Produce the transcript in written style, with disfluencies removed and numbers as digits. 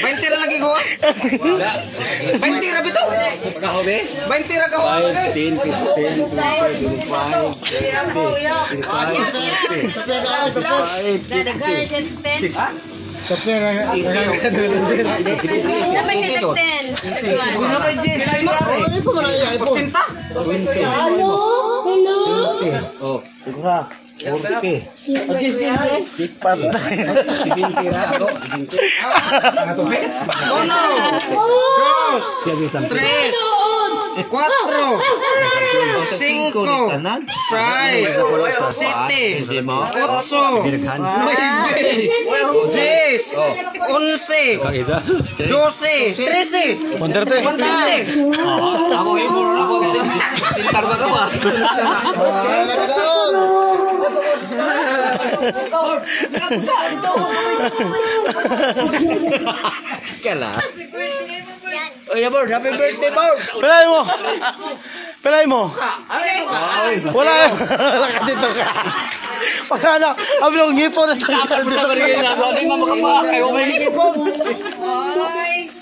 Baintira lagi ko. Baintira bitaw. Baintira ka. 5, 10, 15, 20, 25, 30, 35, 50, Daghan siya 10. Sa pera. Dapat siya 10. 20. Hello? Hello? Oh, sigura. 40. Patay. 70 ra ako. Uno, dos, tres, cuatro, cinco, seis, siete, ocho, nueve, diez, once, 12, 13, 130. 130. Ako ako sintar ba ka ba? Kala. Oy, Bord, happy birthday, Bord. Pelay mo. Pelay mo. Wala. Wala ka dito ka. Pagkana, ablong ngipon na Tapos na ba rin na? Di mo makapakayo may ngipon. Oy.